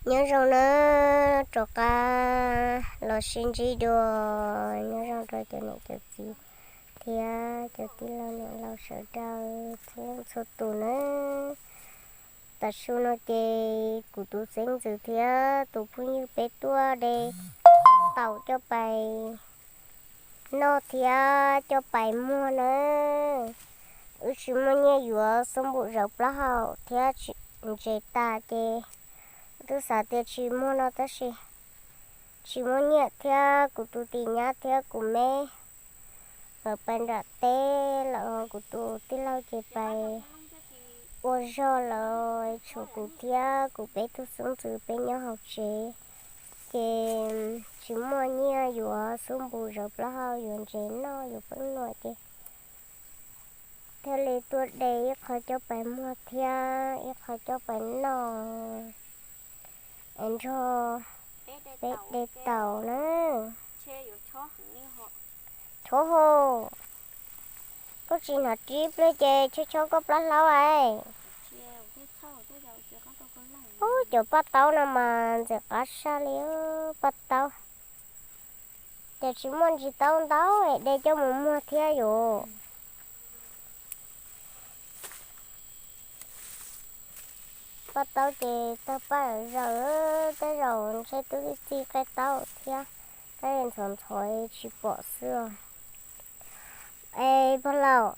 Nyob zoo na, rov qab los sib ntsib dua, nyob zoo rau cov niam cov txiv thiab cov tij laug niam laus sawv daws txhua leej txhua tus na. Tam sim no ces kuv tus xeeb ntxwv thiab tus phooj ywg peb tuaj de taum coj pais noj thiab coj pais muag na. Wb tsis muaj nyiaj yuav xub npum zawv plaub hau thiab ntses tas ces twb xav tias tsis muag no tab sis tsis muaj nyiaj thiab kuv tus tim nyab thiab kuv me lawv pais nram teb lawm, kuv tus tij laug ces pais ua zog lawm, tshuav kuv thiab kuv peb tug xeeb ntxwv peb nyob hauv tsev. Ces tsis muaj nyiaj yuav xub npum zawv plaub hau yuav ntses noj yuav peeb nua ces thiaj li tuaj de ib qho coj pais muag thiab ib qho coj pais noj. Es nrog peb de taum na. Chob hau, koj tsis hnav rib pliag ces chob chob koj plab hlaub es. Ub, cov paj taub no mas ntxim qab saj li paj taub. Ces tsis muaj ntsis taub ntau es de coj mus muag thiab yus. Paj taub ces tawg paj zaws, tej zaum ntshe twb txi qe taub thiab, tab sis ntxhov ntxhov tsis pom xwb. Es pog laus,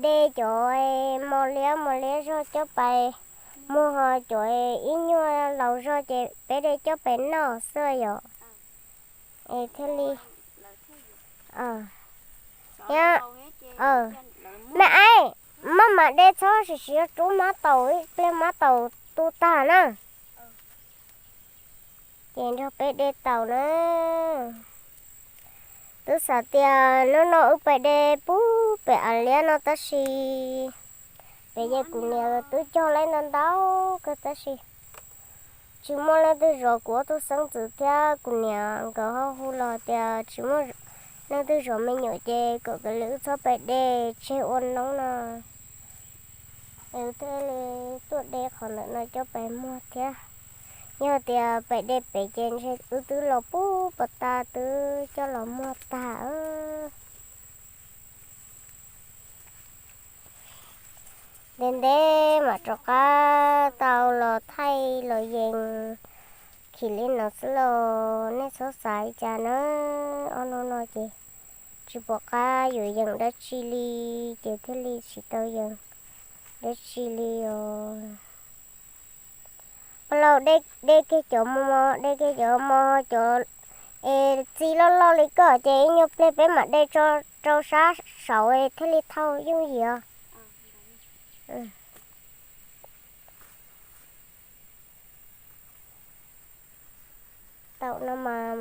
de cov mos liab mos liab zog coj pais muag, ho cov ib nyuag laus zog ces peb de coj pais noj xwb yom. Es thiaj li, thiab, me aib, maj mam de txhob sim siv rub mab taus ib pliag mab taus tu tag na. Ces nrog peb de taum na. Twb xav tias hnub no wb pais de pub pem av liab no tab sis pem ces kuv niam twb cog laib ntau ntau kawg tab sis tsis muaj leej twg zov kuv ob tug xeeb ntxwv thiab kuv niam nkawd ho hu los tias tsis muaj leej twg zov me nyuam ces kom kav liam wb txhob pais de tseg ua noob no. Es wb thiaj li tuaj de qhov ntawm no coj pais muag thiab. Yog tias pais de pem ces ntshe wb twb los pub pas tas twb coj los muag tag. Ntev ntev mam rov qab tau los thaij los yees khis li no xwb los nej txhob xav li cas na. Ob hnub no ces tsis pom qab yuav yees dab tsi li, ces thiaj li tsis tau yees dab tsi li os. Pog laus, de kiag cov mos mos, de kiag cov mos cov es txi loj loj li koj ces ib nyuag pliag peb mam de tso rau sab saud thiaj li thauj yooj yim os. Taum no mas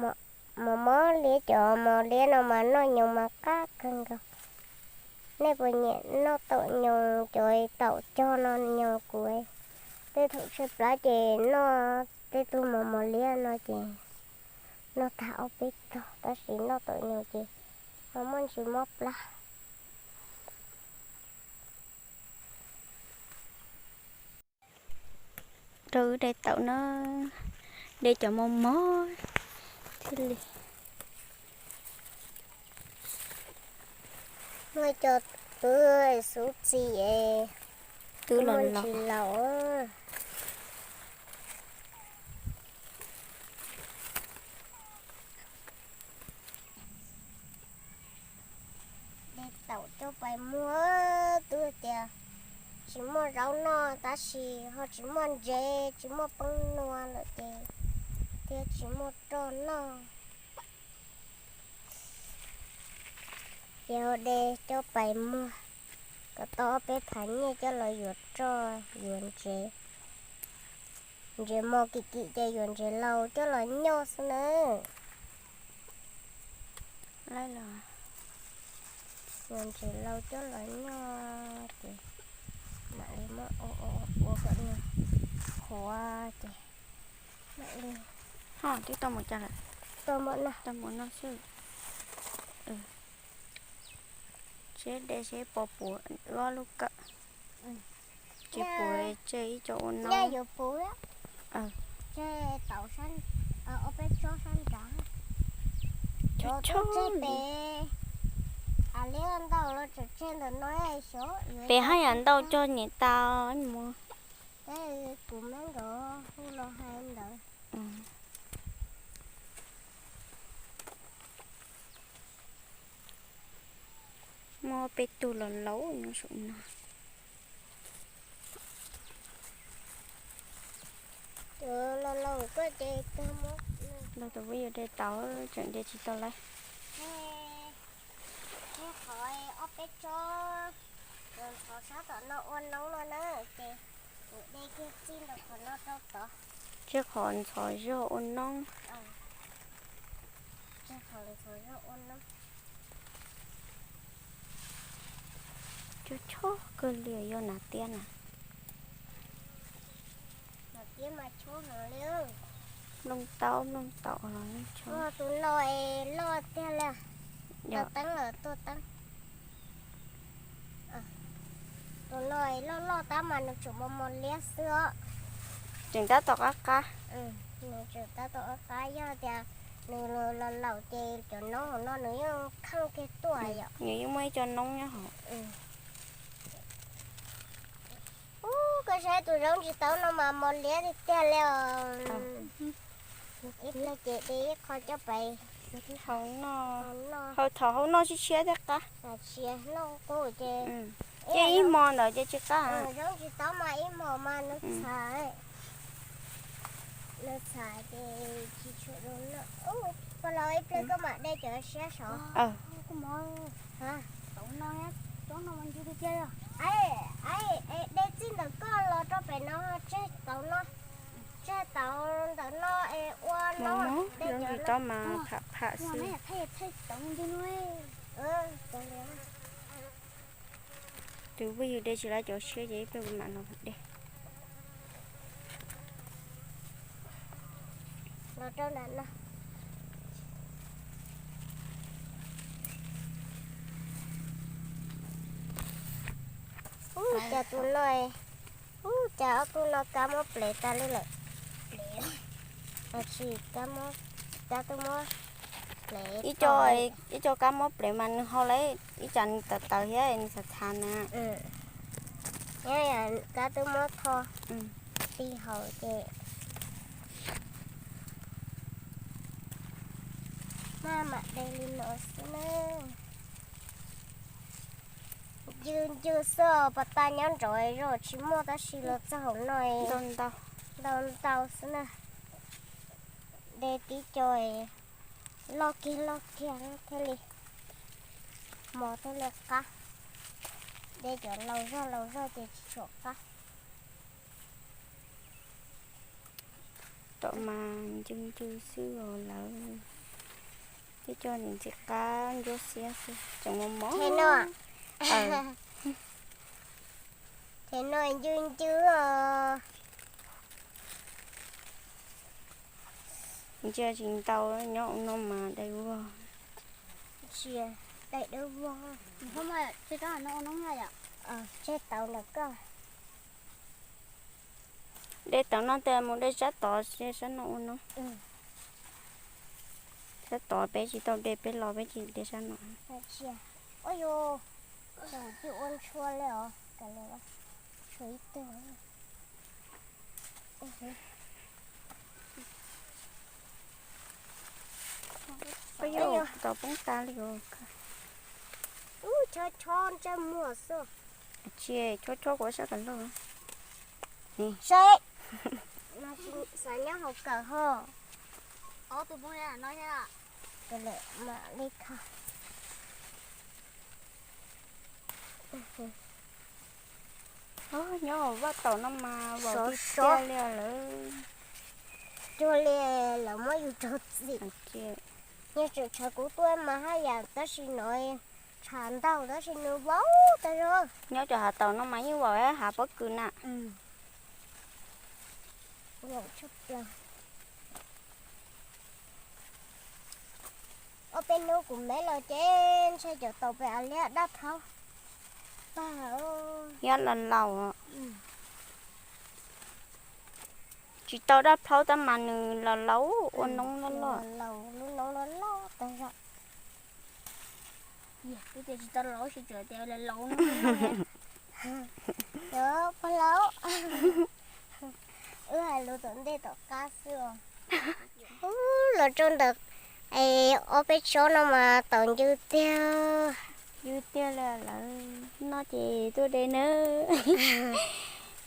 mos mos liab, cov mos liab no mas noj nyoos mas qab kawg nkaus. Nej puas nyiam noj taum nyoos, cov taum cog no nyoos? Kuv tej thaum tshaib plab ces noj tej tug mos mos liab no ces noj tag ob peb tog, tab sis noj taum nyoos ces ho muaj ntsis mob plab. Rau wb de taum na, de cov mos mos thiaj li. Muaj cov twb xub txi es twb los los. De taum coj pais muag, twb tias tsis muaj zaub noj tab sis ho tsis muaj ntsev tsis muaj peeb nua lawm ces thiaj tsis muaj roj noj. Ces ho de coj pais muag kom tau ob peb phav nyiaj coj los yuav roj yuav ntsev. Ntsev mos kim kim ces yuav ntsev laus coj los nyoj xwb nawb. Yuav ntsev laus coj los nyoj ces mam li muab ua kom nws qhuav ces mam li. Ho twb tau mus cas lawm? Tau mus noj xwb. Seb de seb puas puv ob lub kawm. Tsis pub tseg ib co ua no. Yuav pub tseg tau ob peb tsob sab nrad. Cov tseg pem, a li ntau los tseem tseg ntawm no xyov. Pem haj yam ntau cog nyem tas mus. Kuv me nkawd hu los hais ntawd. Muaj peb tug laus laus nyob saum no. Los tus pub yus de tau, tseem de tsis tau lawm. Qhov ob peb tsob ntxhov sab tom no ua noob no na, ces kuv de kiag txij ntawm qhov no rau tod. Txij qhov ntxhov zog ua noob. Txij qhov ntxhov zog ua noob. Cog chob kawg li, yog nas tiab na. Nas tiab mas chob heev li. Nplooj taub nplooj taum los yeej chob. Tus no loj tiag li. Ntaus teeb lawm tuaj teeb. Tus no loj loj tab mas nws tseem mos mos liab xwb os. Tseem tab tom qab qab. Nws tseem tab tom qab qab, yog tias nws laus laus ces cov noob hauv no nws yeej kheej kiag tuaj yom. Nws yeej muaj ib co noob nyob hauv. Ub, koj saib tus zaub ntsis taub no mas mos liab tiag tiag li os. Ib pliag ces de ib qho coj pem. Hau no, hau thov hau noj sib tshiab thiaj qab. Ces ib hmo ntawd ces tsis qab. Zaub ntsis taub mas ib hmo mas nws txhais, nws txhais ces tsis tshua zoo noj. Ub, pog laus ib pliag koj mam de cov siab saud. De txij ntawm koj los rau pem no tseg tau no, tseg tau ntawm no es ua no. Zaub ntsis taub mas pham pham xwb. Tus phooj ywg de tsis laib cov siab ces ib pliag kuv mam los de. Los rau nram no. Ub, cas tus no, ub, cas ob tug no kab muab plev tas li lawm. Tsis, kab muab, kab twb muab plev. Ib co kab muab plev mas nws hau lawm, ib co nws tawv tawv thiab nws txhav txhav na. Kab twb muab tho ti hauv ces maj mam de li no xwb na. Ncw ncw xwb os, pas tas nyob nraud zog tsis muaj tab sis los txog hauv no ntau ntau xwb na. De tib co loj kiag loj kiag thiaj li mos thiaj li qab. De cov laus zog laus zog ces tsis tshua qab. Tom mas ncw ncw xwb os lawv. Tib co ntxim qab ntsuab xiab xwb tseem mos mos. Them no ncw ncw os. Ntsia tsis ntau, nyob ua no mas dai vog. Ntsia dai dawb vog. Tseg tau ntawm koj. De tau no tes mus de sab tod, sab no ua no. Sab tod peb tsis tau de, peb los peb tsis de sab no. Ua yus, ua ntshua li os, ntshua ib tug. Ua yus, tau poob tas li os. Ub, chob chob ntsaj muag xwb. Tsis, chob chob kuv sab kawm loj. Saib, xav nyob hauv kawm ho. Ob tug poob no, mam li kha. Nyob hauv vaj taum no mas vau tiag tiag li lawm. Cuag li lawv muab yus rau txim. Yog tseem tshav kub tuaj mas haj yam, tab sis no tshav ntau tab sis nws vau tas zog. Nyob cov hav taum no mas yeej vau hav pob kws na. Ob peb hnub kuv me los ces ntshai cov taum pem av liab dab thaub tag. Yog laus laus. Tsis tau daj plhaub tab mas nws los laus ua noob loj loj. Laus, lub noob loj loj tag zog. Twb tias tsis tau laus, tsis tau tias laus, pog laus. Wb hais lus tom ntej tom qab xwb os. Ub, los rau ntawm ob peb tsob no mas taum ncw tiag. Ncw tiag li lawm, no ces tuaj de nawb.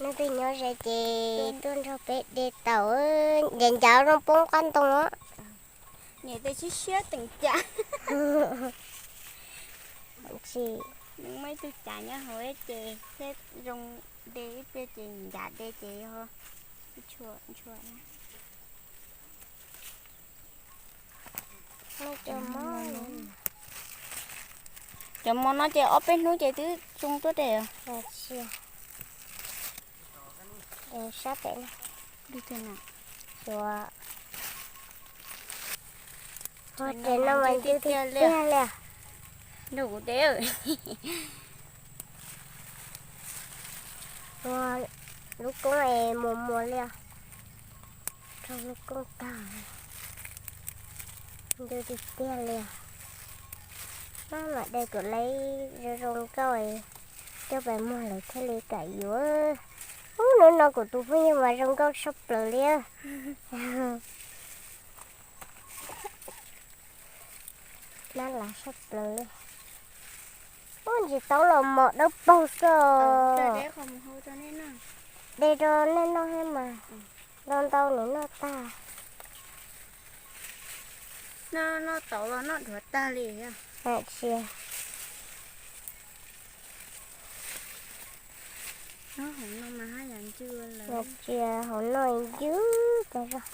Leej twg nyob ze ces tuaj nrog peb de taum, ncav ncav zoo poob qab ntoo os. Niam tes siab siab teem cas. Tsis, nws muaj ib tug cas nyob hauv ces thiab zoo de ib pliag ces ncav de ces yog ntshua ntshua. Cov mov no ces ob peb hnub ces twb zoo tuaj de. Sab pem no. Xyuas, ua ces no mas ncw tiag tiag li. Nrog kuv de. Ua lub koob es muag muag li os. Rau lub koob tag, ncw tiag tiag li os. Maj mam de kom lawv zoo zoo nkauj coj pais muag lawv thiaj li kam yuav. Ub, hnub no kuv tus phooj ywg mas zoo nkauj tshaj plaws li. Nab lav tshaj plaws li. Ub, ntsis taub los mos dawb paug xwb os. De rau nej noj thiab mas, ntau ntau nws noj tag. Noj tau los noj dhuav tag li. Tsis, hauv no ncw tas zog.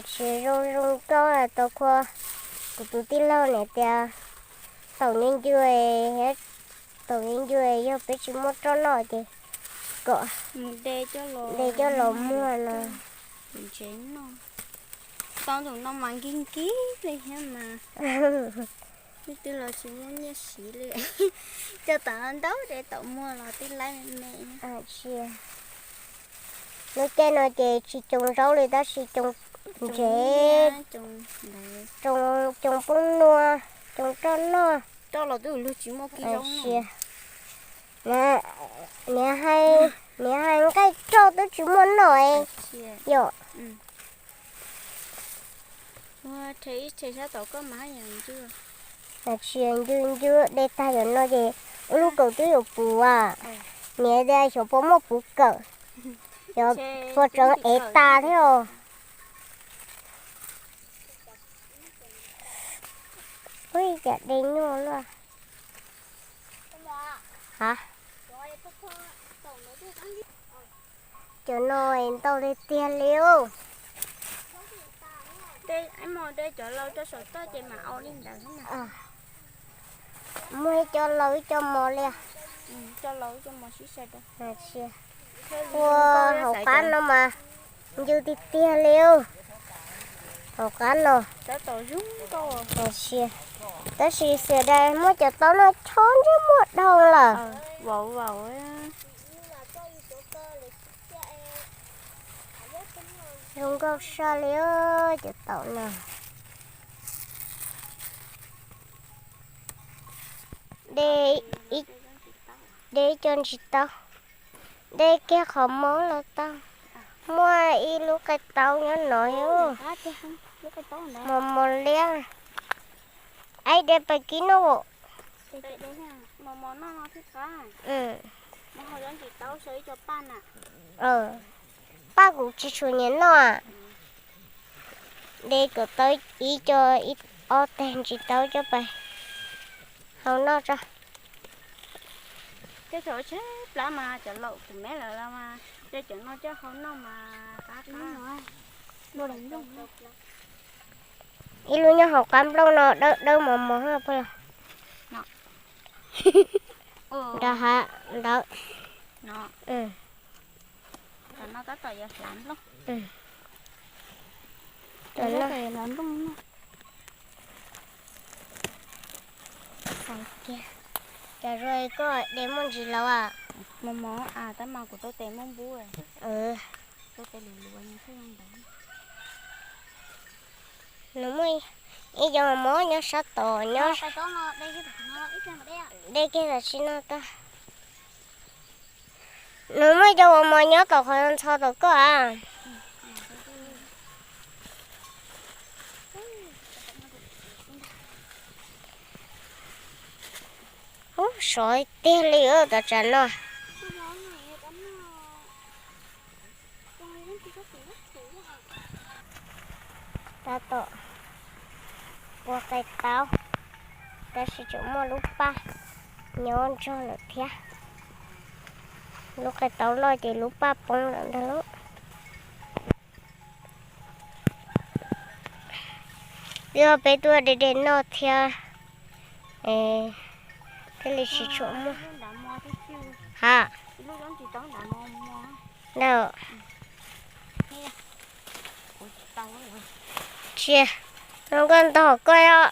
Tsis zoo zoo nkauj tau kua. Kuv tus tij laug niam tias taum ncw ncw, taum ncw ncw yog peb tsis muaj roj noj ces kom de coj los muag no. Tau tus no mas nkig nkig li thiab mas. Leej twg los tsis muaj nyiaj siv li. Coj tom no ntau de taum muag los twb laib me me. Tsis, lub caij no ces tsis coo zaub li tab sis coo ntsev, coo poob nuaj, coo roj noj. Tsis, niam hais nqaij roj twb tsis muaj noj yom. Tsis, ncw ncw de tag yom no ces ub lub kaum twb yuav puv as. Niam tias xyov puas muaj puv kawm, xyov puas tseev ev tas thiab os. Ub, cas de nyuaj luaj. Cov no ntau tiag tiag li os. Muaj ib co laus ib co mos li. Ua, hauv qab no mas ncw tiag tiag li. Hauv qab no, tab sis xia dai muab cov taub no chob ntsej muag dhau lawm. Zoo nkauj saj li cov taum no. De ib co ntsis taub, de kiag qhov mob los tau. Muaj ib lub qaij taub nyob no, mos mos liab. Aib, de pais kib no. Paj kuv tsis tshua nyiam noj. De kom tau ib co, ib ob teg ntsis taub coj pais hau noj tso. Tej thaum tshaib plab mas cov laus kuv me lawm los mas de cov no coj hau noj mas qab qab. Ib lub nyob hauv qab nplooj no dawb dawb mos mos pag los. Nrog ha ntawd. Cov zoo koj de muaj ntsis laus as. Mos mos, tab mas kuv tau tes muaj npub. Tau tes luv luav nws thiaj zoo ntawd. Nws muaj ib co mos mos nyob sab tod nyob. Deb kiag tam sim no tag. Nws muaj ib co mos mos nyob tom qhov ntxhov tom koj a. Ub, sov tiag li tom tsam no. Tab tom ua qe taub, tab sis tseem muaj lub paj nyob nrog lawm thiab. Lub qe taub loj ces lub paj poob lawm ntag lauj. Yog peb tuaj de de noj thiab, thiaj li tsis tshua muaj. Ha. Ntawm. Tsia, no koj ntog koj os.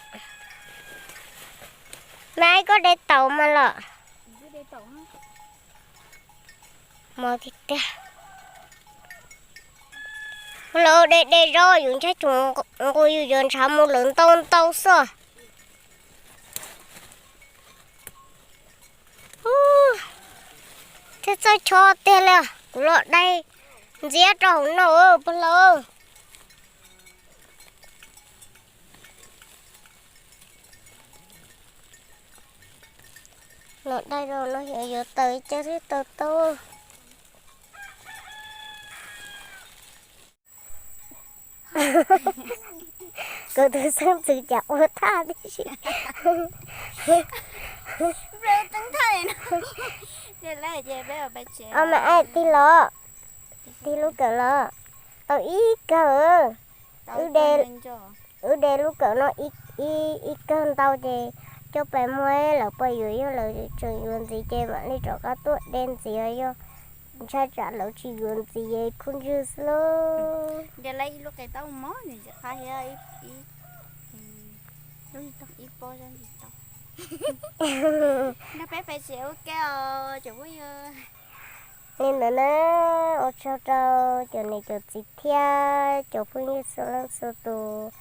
Nab, koj de taum mas los. Mos tiag tiag. Los de de zaub yus ntshai tsum nqus yus yuav ntshav mus lawm ntau ntau xwb. Thiab txawj chob tiag li, kuv los dai ntxiab rau hauv no pog laus. Los dai rau no xyov yuav tawm ib co thiab tau tau. Kuv tus xeeb ntxwv cas ua thaj tib si. Os mas, tig los, tig lub kawm los. Tau ib kawg. Wb de lub kawm no ib kawg ntau ces coj pais muag lawv pom yuav, yog lawv tseem yuav ntxiv ces mam li rov qab tuaj de ntxiv, yog ntshai tsam lawv tsis yuav ntxiv es khub ntswg xwb lauj. Li ntawd na, ua tsaug rau cov niam cov txiv thiab cov phooj ywg txhua leej txhua tus,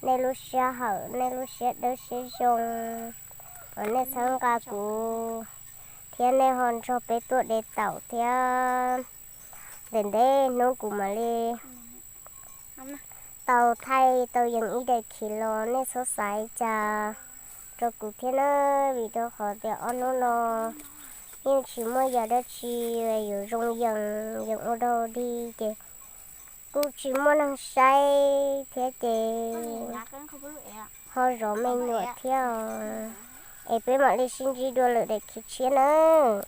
nej lub sij hawm, nej lub siab dawb siab zoo uas nej txhawb nqa kuv thiab nej ho nrog peb tuaj de taum thiab. Ntev ntev hnub kuv mam li tau thaij tau yees ib daim khiv los, nej txhob xav li cas rau kuv thiab na, vim rau qhov tias ob hnub no yeej tsis muaj yam dab tsi yuav zoo yees, yees ua dog dig ces kuj tsis muaj neeg saib thiab ces ho zov me nyuam thiab. Es peb mam li sib ntsib dua lwm daim khiv tshiab nawb.